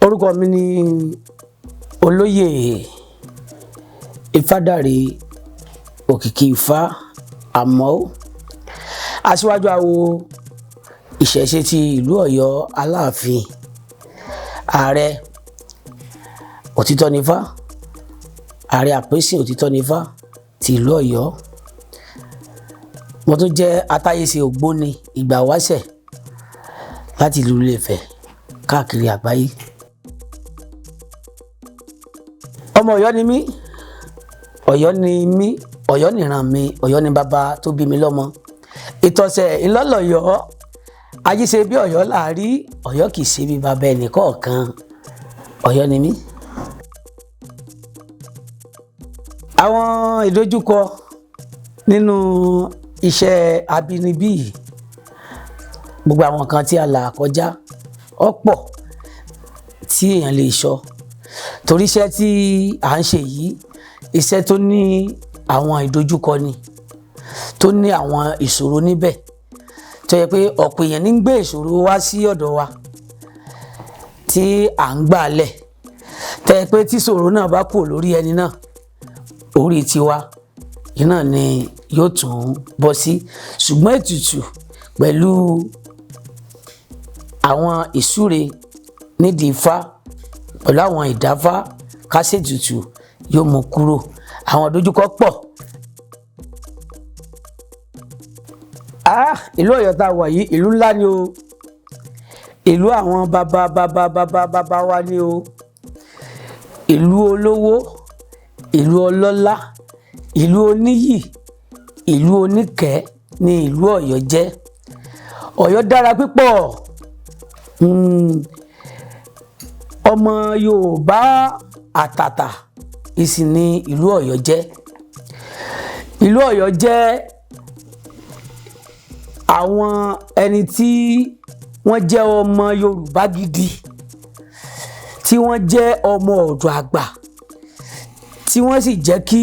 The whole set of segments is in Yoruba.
Orúkọ mi ni Olóyè Ifádàre Òkìkí Ifá Àmọ́, aṣíwájú awo ìṣẹ̀ṣe ti ìlú Ọ̀yọ́ Aláàfin, ààrẹ Òtítọ́ nífá, ààrẹ àpèsè Òtítọ́ nífá ti ìlú Ọ̀yọ́. Mo tún jẹ́ atáyéṣe ògbóni ìgbà wáṣẹ̀ láti ìlú Ilé-Ifẹ̀ káàkiri àgbáyé. Ọmọ Ọ̀yọ́ ni mí, Ọ̀yọ́ ni mí, Ọ̀yọ́ nìran mi, Ọ̀yọ́ ni bàbá tó bí mi lọ́mọ. Ìtọ̀sẹ̀ ńlọ́lọ́yọ́, ajíṣe bí Ọ̀yọ́ là á rí, Ọ̀yọ́ kì í ṣe bí bàbá ẹnì kọ̀ọ̀kan. Ọ̀yọ́ ni mí. Àwọn ìdojúkọ nínú iṣẹ́ abínibí yìí, gbogbo àwọn nǹkan tí a là kọjá ọ̀pọ̀ tí èèyàn lè sọ, torí iṣẹ́ tí à ń ṣe yìí, iṣẹ́ tó ní àwọn ìdojúkọ ni, tó ní àwọn ìṣòro níbẹ̀, tó yẹ pé ọ̀pọ̀ èèyàn ní ń gbé ìṣòro wá sí ọ̀dọ̀ wa tí à ń gbà lẹ̀, tó yẹ pé tí ìṣòro náà bá kúrò lórí ẹni náà, orí tiwa iná ni yóò tún bọ́ sí. Ṣùgbọ́n ètùtù pẹ̀lú àwọn ìsúre nídìí Ifá, pẹ̀lú àwọn ìdáfá kásètùtù, yóò mú kúrò. Àwọn ìdojúkọ pọ̀. Ìlú Ọ̀yọ́ tá a wà yìí, ìlú ńlá ni o, ìlú àwọn bàbá bàbá bàbá bàbá wa ni o, ìlú olówó, ìlú ọlọ́lá, ìlú oníyì, ìlú oníkẹ́ ni ìlú Ọ̀yọ́ jẹ́. Ọ̀yọ́ dára pípọ̀. Ọmọ Yorùbá àtàtà ìsìn ni ìlú Ọ̀yọ́ jẹ́. Ìlú Ọ̀yọ́ jẹ́ àwọn ẹni tí wọ́n jẹ́ ọmọ Yorùbá gidi, tí wọ́n jẹ́ ọmọ ọ̀dọ̀ àgbà, tí wọ́n sì jẹ́ kí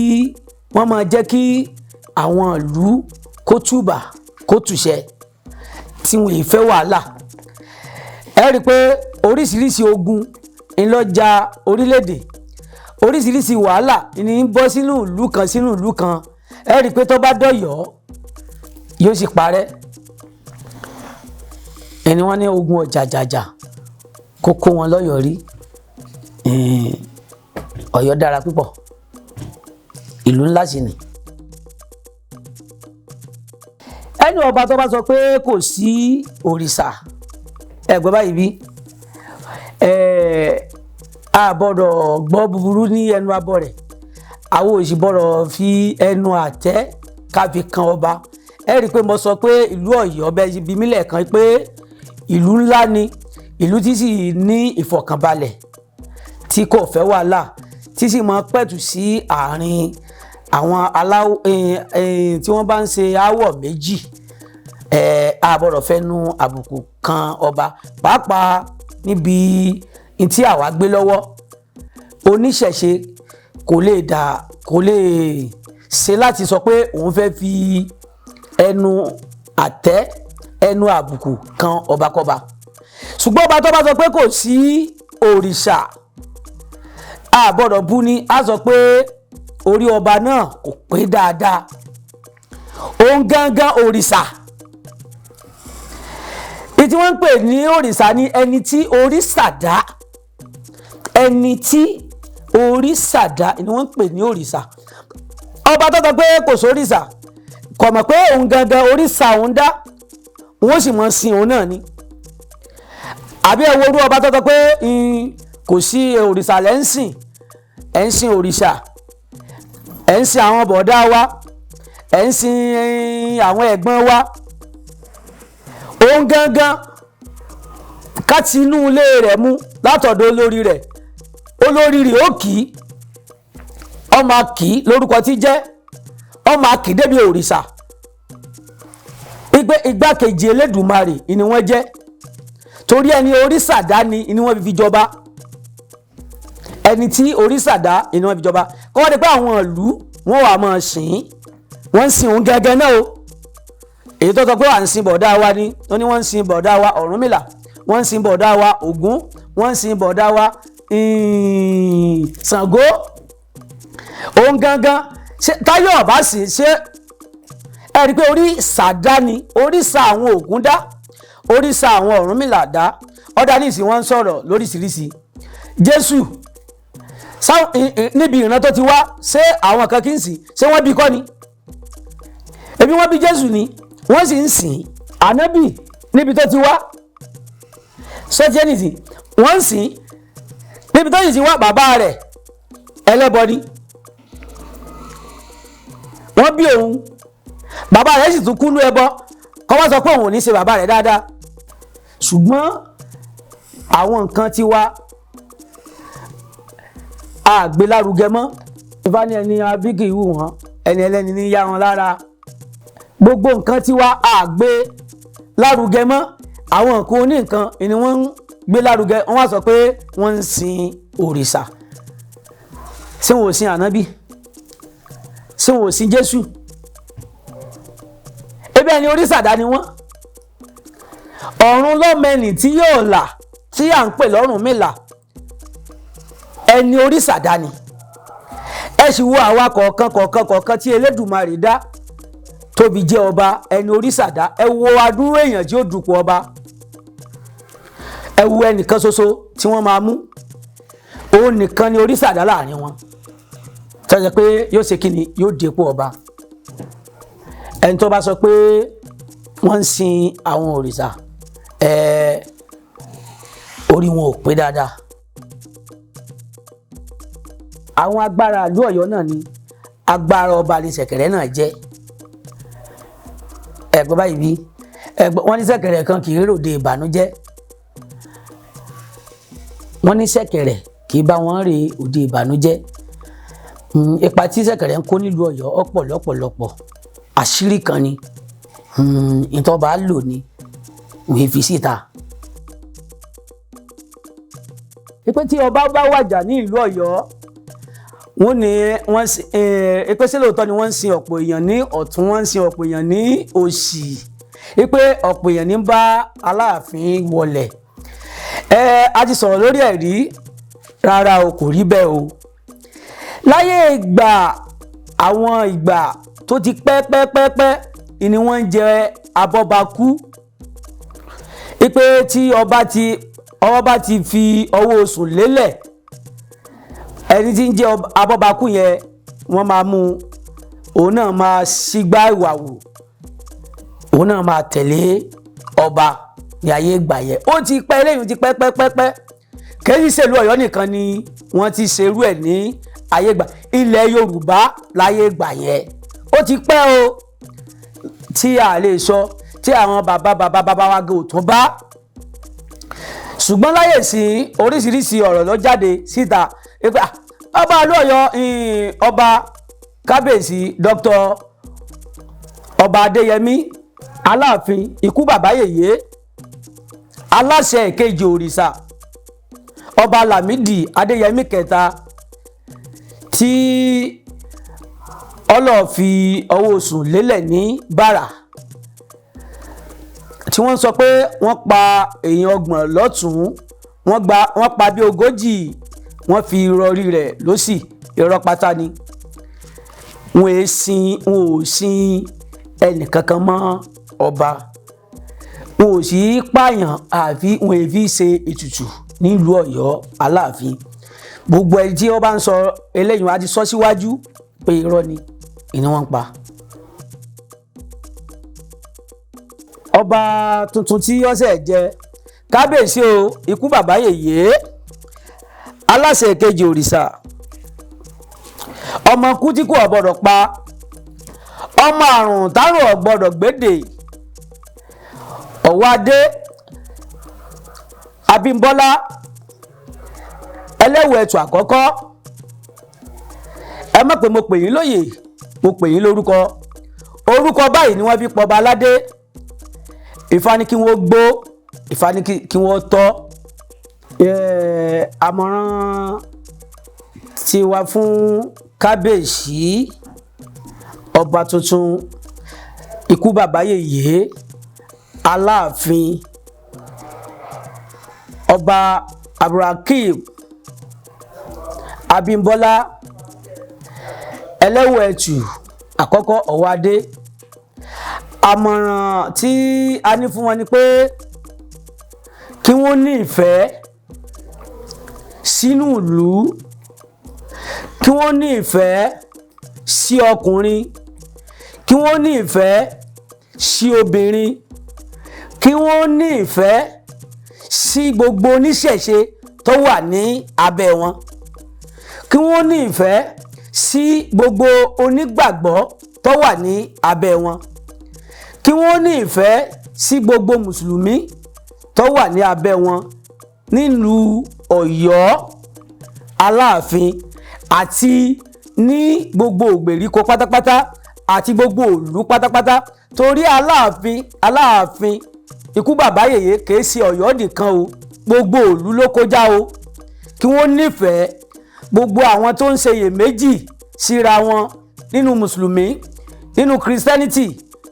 wọ́n máa jẹ́ kí àwọn ìlú kó túbà kó tùṣẹ, tí wọ́n ì fẹ́ wàhálà. Ẹ rí i pé oríṣiríṣi ogun ńlọ́jà orílẹ̀-èdè, oríṣiríṣi wàhálà ní ń bọ́ sínú ìlú kan sínú ìlú kan. Ẹ rí i pé tó bá dọ̀yọ́ yóò sì parẹ́. Ẹni wọ́n ní ogun ọ̀jàjàjà kó kó wọn lọ́yọ̀ọ́ rí. Ọ̀yọ́ dára púpọ̀, ìlú ńlá sì ni. Ẹni ọba tó bá sọ pé kò sí òrìṣà, ẹgbẹ́ báyìí bí a gbọ́dọ̀ gbọ́ búburú ní ẹnu abọ́ rẹ̀, àwọn ò sì gbọ́dọ̀ fi ẹnu àtẹ́ ká fi kan ọba. Ẹ rí i pé mo sọ pé ìlú Ọ̀yọ́ bẹ́ẹ̀ bí mílẹ̀ kan pé ìlú ńlá ni, ìlú tí sì ní ìfọ̀kànbalẹ̀, tí kò fẹ́ wàhálà, tí sì máa pẹ̀tù sí àárín àwọn aláwọ̀ tí wọ́n bá ń ṣe aáwọ̀ méjì. A gbọ́dọ̀ fẹ́nu àbùkù kan ọba, pàápàá níbi tí àwa gbé lọ́wọ́. Oníṣẹ̀ṣe kò lè dà, kò lè ṣe láti sọ pé òun fẹ́ fi ẹnu àtẹ́, ẹnu àbùkù kan ọbakọba. Ṣùgbọ́n ọba tó bá sọ pé kò sí òrìṣà, a gbọ́dọ̀ bú ni, a sọ pé orí ọba náà kò pé dáadáa, òun gángan òrìṣà. Ìtí wọ́n ń pè ní òrìṣà ni ẹni tí òrìṣà dá, ẹni tí òrìṣà dá ni wọ́n ń pè ní òrìṣà. Ọba tó sọ pé kò sóríṣà kò mọ̀ pé òun gangan òrìṣà òun dá, wọ́n sì mọ̀ sin òun náà ni. Àbí ẹ wo orú ọba tó sọ pé kò sí òrìṣà lẹ́ ń sìn, ẹ̀ ń sin òrìṣà, ẹ̀ ń sin àwọn bọ̀dá wa, ẹ̀ ń sin àwọn ẹ̀gbọ́n wa, òun gangan káti inú ilé rẹ̀ mú látọ̀dọ̀ olórí rẹ̀, olórí rẹ̀ ó kì í, ọmọ kì í lórúkọ tí jẹ́, ọmọ kì í débi òrìṣà igbákejì Elédùmarè ni wọ́n jẹ́, torí ẹni òrìṣà dá ni wọ́n fi jọba, ẹni tí òrìṣà dá ni wọ́n fi jọba. Kọ́ wọ́n di pé àwọn ìlú wọ́n wà máa sìn. Wọ́n ń sin òun gẹ́gẹ́ náà o. Èyí tó sọ pé à ń sin bọ̀dá wa ni wọ́n ní wọ́n ń sin bọ̀dá wa Ọ̀rúnmìlà, wọ́n ń sin bọ̀dá wa Ògún, wọ́n ń sin bọ̀dá wa Ṣàngó. Òun gangan ṣé táyọ̀ ọ̀bá sì ṣé ẹ rí i pé oríṣà dá ni, oríṣà àwọn Ògún dá, oríṣà àwọn Ọ̀rúnmìlà dá. Ọ̀dà ní ìsìn wọ́n ń sọ̀rọ̀ lóríṣiríṣi. Jésù níbi ìran tó ti wá, ṣé àwọn kan kì í sìn? Ṣé wọ́n bí kọ́ ni? Ebi wọ́n bí Jésù ni, wọ́n sì ń sìn. Ànábì níbi tó ti wá, sọ́tíẹ́nìtì wọ́n ń sìn níbi tó sì ti wá. Bàbá rẹ̀ ẹlẹ́bọ ni, wọ́n bí òun, bàbá rẹ̀ sì tún kú nú ẹbọ. Kọ́ wá sọ pé òun ò ní ṣe bàbá rẹ̀ dáadáa. Ṣùgbọ́n àwọn nǹkan ti wá àgbélárugẹ mọ́. Ifá ní ẹni abíkì wù wọ́n, ẹni ẹlẹ́ni ní yá wọn lára. Gbogbo nǹkan ti wá àgbé lárugẹ mọ́. Àwọn nǹkan oníǹkan ni wọ́n ń gbé lárugẹ. Wọ́n wá sọ pé wọ́n ń sin òrìṣà. Ṣé wọn ò sin ànábì? Ṣé wọn ò sin Jésù? Ebi ẹni òrìṣà dá ni wọ́n. Ọ̀run lọ́mẹnì tí yóò là, tí à ń pè lọ́rùnmìlà, ẹni òrìṣà dá ni. Ẹ sì wo àwa kọ̀ọ̀kan kọ̀ọ̀kan kọ̀ọ̀kan tí Elédùmarè dá tóbi jẹ́ ọba, ẹni òrìṣà dá. Ẹ wo adúrú èèyàn tí ó dùpọ̀ ọba. Ẹ wo ẹnìkan ṣoṣo tí wọ́n máa mú, òun nìkan ni òrìṣà dá láàrin wọn, tọ́jà pé yóò ṣe kíni, yóò dépò ọba. Ẹni tó bá sọ pé wọ́n ń sin àwọn òrìṣà, orí wọn ò pé dáadáa. Àwọn agbára ìlú Ọ̀yọ́ náà ni agbára ọba ní ṣẹ̀kẹ̀rẹ̀ náà jẹ́. Ẹ̀gbọ́n báyìí bí ẹ̀gbọ́n wọ́n ní ṣẹ̀kẹ̀rẹ̀ kan kì í ròde ìbànújẹ́. Wọ́n ní ṣẹ̀kẹ̀rẹ̀ kì í bá wọn rè òde ìbànújẹ́. Ipa tí ṣẹ̀kẹ̀rẹ̀ ń kó nílùú Ọ̀yọ́ ọ̀pọ̀ lọ́pọ̀lọpọ̀. Àṣírí kan ni ìtọ́ba lò ní òye fi síta. Ipe tí ọba bá wàjà ní ìlú Ọ̀yọ́, wọ́n ní wọ́n ipe ṣé lóòótọ́ ni wọ́n ń sin ọ̀pọ̀ èèyàn ní ọ̀tún, wọ́n ń sin ọ̀pọ̀ èèyàn ní òsì, ipe ọ̀pọ̀ èèyàn ní bá Aláàfin wọlẹ̀? A ti sọ̀rọ̀ lórí ẹ̀ rí. Rárá o, kò rí bẹ́ẹ̀ o. Láyé ìgbà, àwọn ìgbà tó ti pẹ́ pẹ́ pẹ́ pẹ́ ni wọ́n ń jẹ abọ́bakú, ipe tí ọba ti fi ọwọ́ oṣù lélẹ̀, ẹni tí ń jẹ́ abọ́bakú yẹn, wọ́n máa mú òun náà máa ṣígbá ìwà wò, òun náà máa tẹ̀lé ọba ní ayé ìgbà yẹn. Ó ti pẹ́, eléyìí ti pẹ́ pẹ́ pẹ́ pẹ́. Kèé ṣèlú Ọ̀yọ́ nìkan ni wọ́n ti ṣerú ẹ̀ ní ayé ìgbà. Ilẹ̀ Yorùbá láyé ìgbà yẹn, ó ti pẹ́ o, tí a lè sọ tí àwọn bàbá bàbá bàbá wa gò tún bá. Ṣùgbọ́n láyè sí, oríṣiríṣi ọ̀rọ̀ ló jáde síta pé ọba ìlú Ọ̀yọ́, ọba kábíyèsí Dr. ọba Adéyẹmí Aláàfin, ikú bàbá yèyé, aláṣẹ ìkejì òrìṣà, ọba Lámìdí Adéyẹmí kẹta, tí ọlọ́ọ̀ fi ọwọ́ sùn lélẹ̀ ní Bàrà, tí wọ́n sọ pé wọ́n pa èèyàn 30 lọ́tún, wọ́n pa bí 40, wọ́n fi rọrí rẹ̀ lọ́sì. Irọ́ pátá ni. Wọ́n è sin, wọn ò sin ẹnìkankan mọ́ ọba, wọn ò sì pààyàn, àfi wọn è fi ṣe ètùtù nílùú Ọ̀yọ́ Aláàfin. Gbogbo ẹni tí wọ́n bá ń sọ eléyìí, wọn á ti sọ síwájú pé irọ́ ni ìní wọ́n ń pa. Ọba tuntun tí ó ṣẹ̀ jẹ, kábíyèsí o, ikú bàbá yèyé, aláṣẹ ìkejì òrìṣà, ọmọ kú tí kò gbọdọ̀ pa, ọmọ àrùn tárùn ò gbọdọ̀ gbédè, Ọ̀wọ́adé Abímbọ́lá ẹlẹ́wù ẹ̀tù àkọ́kọ́. Ẹ má pé mo pè yín lóyè, mo pè yín lórúkọ. Orúkọ báyìí ni wọ́n fi pọba aládé. Ifá ní kí wọ́n gbó, Ifá ní kí wọ́n tọ́. Àmọ̀ràn tiwa fún kábíyèsí Ọba tuntun, ikú bàbá yèyé, Aláàfin, Ọba Abdulrakeem Abímbọ́lá Ẹlẹ́wọ̀ Ẹ̀tù àkọ́kọ́ Ọ̀wádé. Àmọ̀ràn tí a ní fún wọn ni pé kí wọ́n ní ìfẹ́ sínú ìlú, kí wọ́n ní ìfẹ́ sí ọkùnrin, kí wọ́n ní ìfẹ́ sí obìnrin, kí wọ́n ní ìfẹ́ sí gbogbo oníṣẹ̀ṣe tó wà ní abẹ́ wọn, kí wọ́n ní ìfẹ́ sí gbogbo onígbàgbọ́ tó wà ní abẹ́ wọn, kí wọ́n ní ìfẹ́ sí gbogbo mùsùlùmí tó wà ní abẹ́ wọn nílùú Ọ̀yọ́ Aláàfin àti ní gbogbo ìgbèríko pátápátá àti gbogbo ìlú pátápátá. Torí Aláàfin ikú bàbá yèyé kìí ṣe Ọ̀yọ́ nìkan o, gbogbo ìlú ló kọjá o. Kí wọ́n nífẹ̀ẹ́ gbogbo àwọn tó ń ṣe iyèméjì síra wọn nínú mùsùlùmí, nínú Christianity,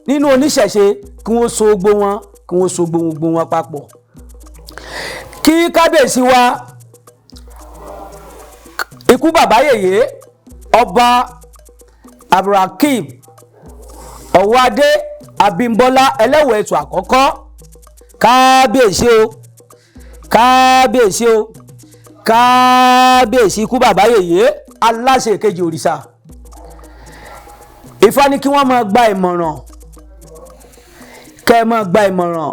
nínú oníṣẹ̀ṣe, kí wọ́n so gbogbo wọn, kí wọ́n so gbogbo wọn papọ̀. Kí kábíyèsí wa ikú bàbá yèyé, Ọba Abdulrakeem Ọ̀wádé Abímbọ́lá Ẹlẹ́wọ̀ Ẹ̀tù àkọ́kọ́, kábíyèsí o, kábíyèsí o, kábíyèsí ikú bàbá yèyé, aláṣẹ ìkejì òrìṣà. Ifá ní kí wọ́n máa gba ìmọ̀ràn, kẹ́ ẹ máa gba ìmọ̀ràn.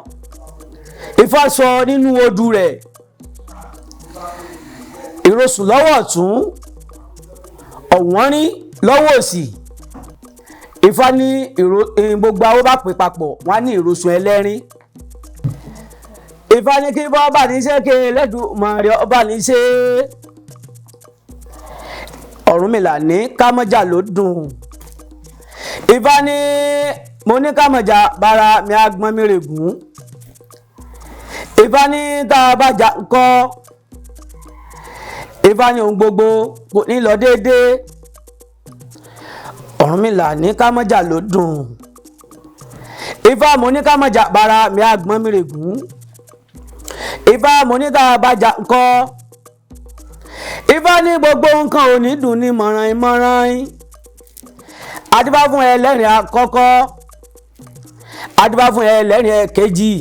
Ifá sọ nínú odù rẹ̀, ìrosùn lọ́wọ́ ọ̀tún, ọ̀wọ́nrín lọ́wọ́ òsì. Ifá ní gbogbo àwọn bá pè papọ̀, wọ́n á ní ìrosùn ẹlẹ́rìn. Ifá ní kí bọ́ bá ní ṣe kí Ẹlẹ́dùmarè ọba ní ṣe. Ọ̀rúnmìlà ní kámọ́jà ló dùn. Ifá ní mo ní kámọ́jà bára mi agbọ́n mi règùn. Ifá ní tá a bá jà ńkọ́. Ifá ní ohun gbogbo kò ní lọ déédéé. Ọ̀rúnmìlà ní kámọ́jà ló dùn. Ifá mo ní kámọ́jà bára mi agbọ́n mi règùn. Ifá mo ní tá a bá jà ńkọ́. Ifá ní gbogbo nǹkan ò ní dùn ní mọ̀ràn mọ̀ràn. Adífá fún ẹlẹ́rìn àkọ́kọ́, adífá fún ẹlẹ́rìn ẹ̀kejì,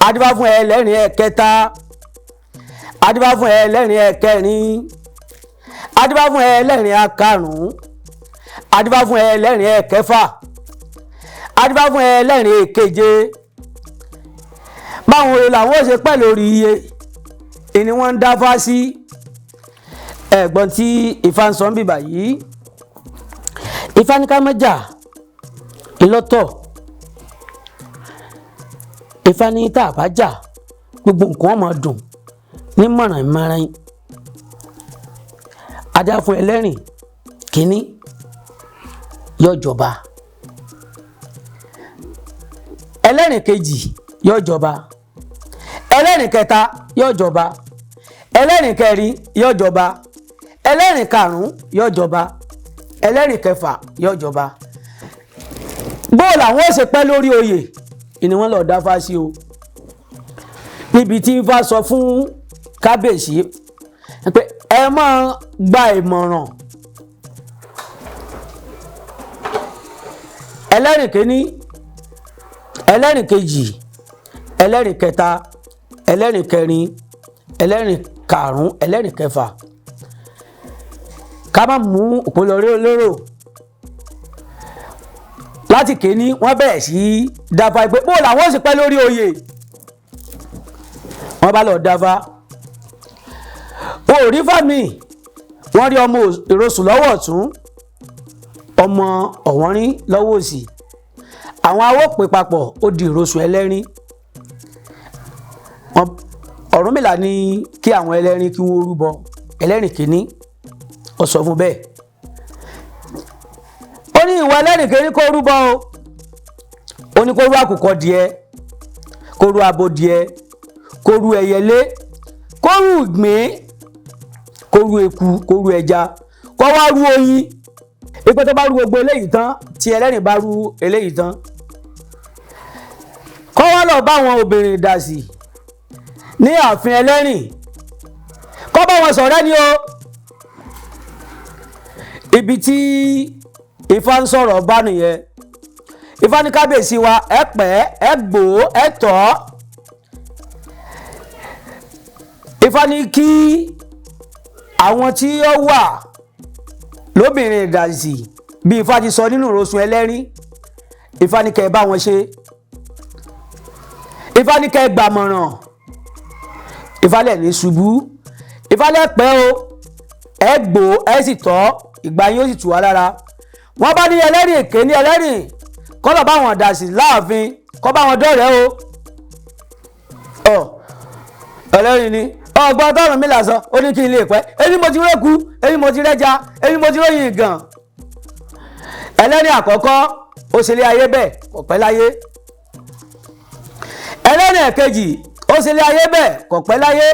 adífá fún ẹlẹ́rìn ẹ̀kẹta, adífá fún ẹlẹ́rìn ẹ̀kẹrin, adífá fún ẹlẹ́rìn akarùn-ún, adífá fún ẹlẹ́rìn ẹ̀kẹfà, adífá fún ẹlẹ́rìn èkeje. Báwọn olè làwọn ò ṣe pẹ́ lórí iye ìní wọ́n ń dáfá sí. Ẹ̀gbọ́n tí Ifá ń sọ ń bìbà yìí, Ifá ní ká má jà ìlọ́tọ̀. Ifá ní tá a bá jà gbogbo nǹkan ó máa dùn ní mọ̀ràn-mọ̀ràn. Adá fún ẹlẹ́rìn kínní yóò jọba, ẹlẹ́rìn kejì yóò jọba, ẹlẹ́rìn kẹta yóò jọba, ẹlẹ́rìn kẹrin yóò jọba, ẹlẹ́rìn karùn-ún yóò jọba, ẹlẹ́rìn kẹfà yóò jọba. Bó làwọn ó ṣe pẹ́ lórí oyè ni wọ́n lọ́ọ́ dáfá sí o. Níbi tí Ifá sọ fún kábíyèsí pé ẹ máa gba ìmọ̀ràn. Ẹlẹ́rìn kínní, ẹlẹ́rìn kejì, ẹlẹ́rìn kẹta, ẹlẹ́rìn kẹrin, ẹlẹ́rìn karùn-ún, ẹlẹ́rìn kẹfà. Ká má mú òpó lọ lérò. Láti kéní wọ́n bẹ̀rẹ̀ sí dáfá pé bó làwọn ó sì pẹ́ lórí oyè. Wọ́n bá lọ dáfá, wọn ò rí fámì, wọ́n rí ọmọ ìrosùn lọ́wọ́ ọ̀tún, ọmọ ọ̀wọ́nrín lọ́wọ́ òsì. Àwọn awó pè papọ̀, ó di ìrosùn ẹlẹ́rìn. Ọ̀rúnmìlà ní kí àwọn ẹlẹ́rìn kí wọ́n rúbọ. Ẹlẹ́rìn kìíní ó sọ fún bẹ́ẹ̀, ó ní ìwọ ẹlẹ́rìn kìíní kó rúbọ o. Ó ní kó rú àkùkọ díẹ̀, kó rú abo díẹ̀, kó rú ẹyẹlé, kó rú ìgbín, kó rú eku, kó rú ẹja, kó wá rú oyin. Ipò tó bá rú gbogbo eléyìí tán, tí ẹlẹ́rìn bá rú eléyìí tán, kọ́ wá lọ bá àwọn obìnrin ìdàsí ní ààfin ẹlẹ́rìn, kọ́ bá wọn sọ̀rẹ́ ni o. Ibi tí Ifá ń sọ̀rọ̀ bá nìyẹn. Ifá ní kábíyèsí wa, ẹ pẹ́, ẹ gbò, ẹ tọ́. Ifá ní kí àwọn tí ó wà lóbìnrin ìdàsí, bí Ifá ti sọ nínú ìrosùn ẹlẹ́rìn, Ifá ní kẹ́ ẹ bá wọn ṣe, Ifá ní kẹ́ ẹ gbàmọ̀ràn, Ifá lẹ̀ ní ṣubú, Ifá lẹ̀ pẹ́ o, ẹ gbò, ẹ sì tọ́, ìgbà yín ó sì tù wá lára. Wọ́n bá ní ẹlẹ́rìn èké ní ẹlẹ́rìn kọ́lọ̀ bá wọn dà sí láàfin, kọ́ bá wọn dọ̀rẹ́ o. Ọ ẹlẹ́rìn ni ọgbọ́n tọrùn mi làsọ, ó ní kí n lè pẹ́, èmi mo ti rẹ́ku, èmi mo ti rẹ́ja, èmi mo ti ròyìn gan. Ẹlẹ́rìn àkọ́kọ́ ó ṣe lé ayé bẹ́ẹ̀, kò pẹ́ láyé. Ẹlẹ́rìn ẹ̀kejì ó ṣe lé ayé bẹ́ẹ̀, kò pẹ́ láyé.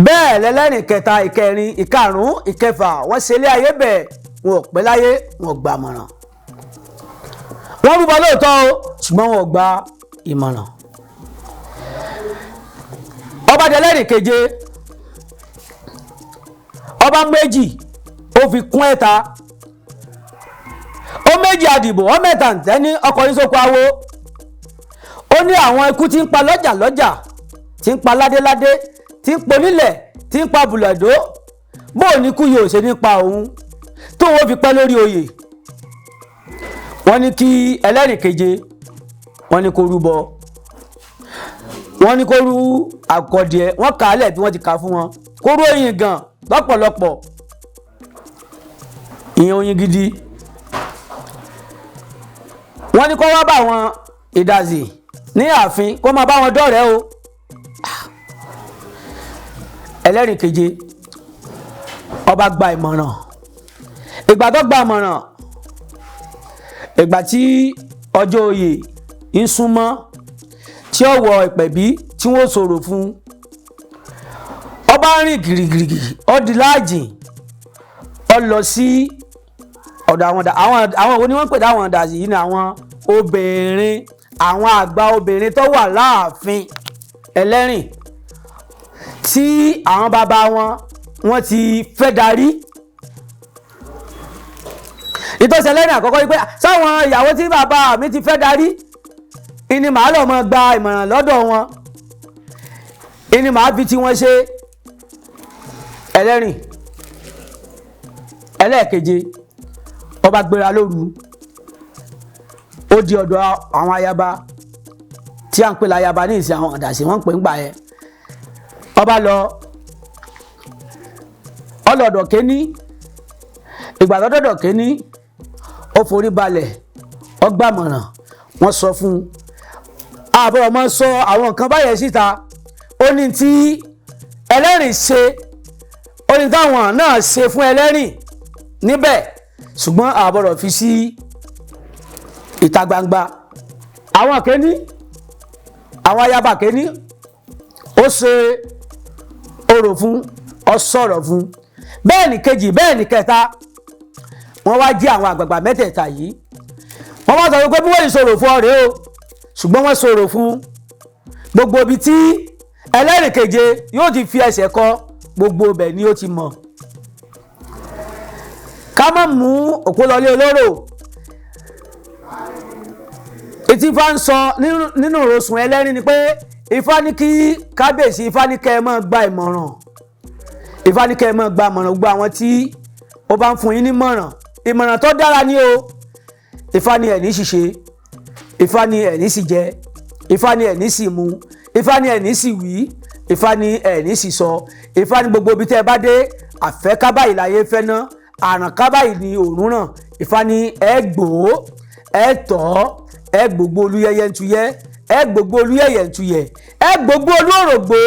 Bẹ́ẹ̀ lẹ́lẹ́rìn kẹta, ìkẹrin, ìkarùn-ún, ìkẹfà, wọ́n ṣe lé ayé bẹ́ẹ̀, wọn ò pẹ́ láyé, wọn ò gbà mọ̀ràn. Wọ́n rúbọ lóòótọ́ o, ṣùgbọ́n wọn ò gba ìmọ̀ràn. Ọba dẹlẹ́rìn keje, ọba méjì ó fi kún ẹ̀ta, ó méjì àdìbò, ó mẹ́ta ǹtẹ́ ní ọkọ̀ sóko awo. Ó ní àwọn ikú tí ń pa lọ́jà lọ́jà, tí ń pa ládéládé, tí ń ponílẹ̀, tí ń pa bùlẹ̀dó, bóò ní kú yóò ṣe nípa òun tóun ó fi pẹ́ lórí oyè. Wọ́n ní kí ẹlẹ́rìn keje, wọ́n ní kó rúbọ, wọ́n ní kó rú àkọ́dìẹ, wọ́n kà á lẹ̀ bí wọ́n ti kà á fún wọn, kó rú oyin gan lọ́pọ̀lọpọ̀, ìyẹn oyin gidi. Wọ́n ní kó wá bá àwọn ìdàzì ní ààfin, kó máa bá wọn dọ̀rẹ́ o. Ẹlẹ́rìn keje ọba gba ìmọ̀ràn. Ìgbà tó gba ìmọ̀ràn, ìgbà tí ọjọ́ oyè ń súnmọ́, tí ó wọ ìpẹ̀bí tí wọ́n sọ̀rọ̀ fún, ọba rìn gìrìgìrì, ó di láàjìn, ó lọ sí ọ̀dọ̀ àwọn wo ni wọ́n ń pè láwọn ọ̀dà yìí ni àwọn obìnrin, àwọn àgbà obìnrin tó wà láàfin ẹlẹ́rìn tí àwọn bàbá wọn wọ́n ti fẹ́ darí. Ìtọ́sẹ̀ ẹlẹ́rìn àkọ́kọ́ wípé sáwọn ìyàwó tí bàbá mi ti fẹ́ darí ìní màá lọ mọ gba ìmọ̀ràn lọ́dọ̀ wọn, ìní màá fi tí wọ́n ṣe. Ẹlẹ́rìn ẹlẹ́ẹ̀keje ọba gbéra lóru, ó di ọ̀dọ̀ àwọn ayaba tí à ń pè láyaba ní ìsìn, àwọn ọ̀dàsí wọ́n ń pè ń gbà yẹn. Ọba lọ ọlọ́dọ̀ kéní, ìgbà lọ́dọ̀dọ̀ kéní ó forí balẹ̀, ó gbàmọ̀ràn, wọ́n sọ fún un àbúrò mọ́ sọ àwọn nǹkan báyẹn síta. Ó ní tí ẹlẹ́rìn ṣe, ó ní táwọn náà ṣe fún ẹlẹ́rìn níbẹ̀, ṣùgbọ́n àbúrò fi sí ìta gbangba. Àwọn kéní, àwọn ayaba kéní, ó ṣe orò fún, ó sọ̀rọ̀ fún, bẹ́ẹ̀ ni kejì, bẹ́ẹ̀ ni kẹta. Wọ́n wá jí àwọn àgbààgbà mẹ́tẹ̀ẹ̀ta yìí, wọ́n wá sọ pé bí wọ́n yìí sọ̀rọ̀ fún ọ rèé o, ṣùgbọ́n wọ́n sọ̀rọ̀ fún gbogbo ibi tí ẹlẹ́rìn keje yóò ti fi ẹsẹ̀ kọ, gbogbo ibẹ̀ ni ó ti mọ̀. Ká má mú òpó lọlé olóró. Ìtí Ifá ń sọ nínú ìrosùn ẹlẹ́rìn ni pé Ifá ní kí kábíyèsí, Ifá ní kẹ́ ẹ máa gba ìmọ̀ràn, Ifá ní kẹ́ ẹ máa gba ìmọ̀ràn gbogbo àwọn tí ó bá ń fún yín ní mọ̀ràn, ìmọ̀ràn tó dára ni o. Ifá ní ẹ̀ ní ṣìṣe, Ifá ní ẹ̀ ní sì jẹ, Ifá ní ẹ̀ ní sì mu, Ifá ní ẹ̀ ní sì wí, Ifá ní ẹ̀ ní sì sọ. Ifá ní gbogbo ibi tẹ́ ẹ bá dé, àfẹ́ kábàyì láyé fẹ́ ná, àràn kábàyì ní òórùn ràn. Ifá ní ẹ gbòó, ẹ tọ́, ẹ gbogbo olúyẹyẹ ń tuyẹ, ẹ gbogbo olúyẹyẹ ń tuyẹ, ẹ gbogbo olórògbò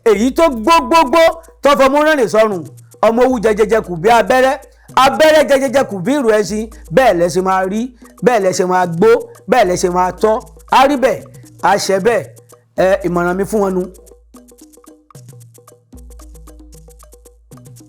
èyí tó gbógbógbó tó fọmú rìnrìn sọrùn, ọmọ owú jẹjẹjẹ kù bí abẹ́rẹ́, abẹ́rẹ́ jẹjẹjẹ kù bí ìrù ẹṣin. Bẹ́ẹ̀ lẹ ṣe máa rí, bẹ́ẹ̀ lẹ ṣe máa gbó, bẹ́ẹ̀ lẹ ṣe máa tọ́. Á rí bẹ́ẹ̀, á ṣe bẹ́ẹ̀. Ẹ ìmọ̀ràn mi fún wọn nu.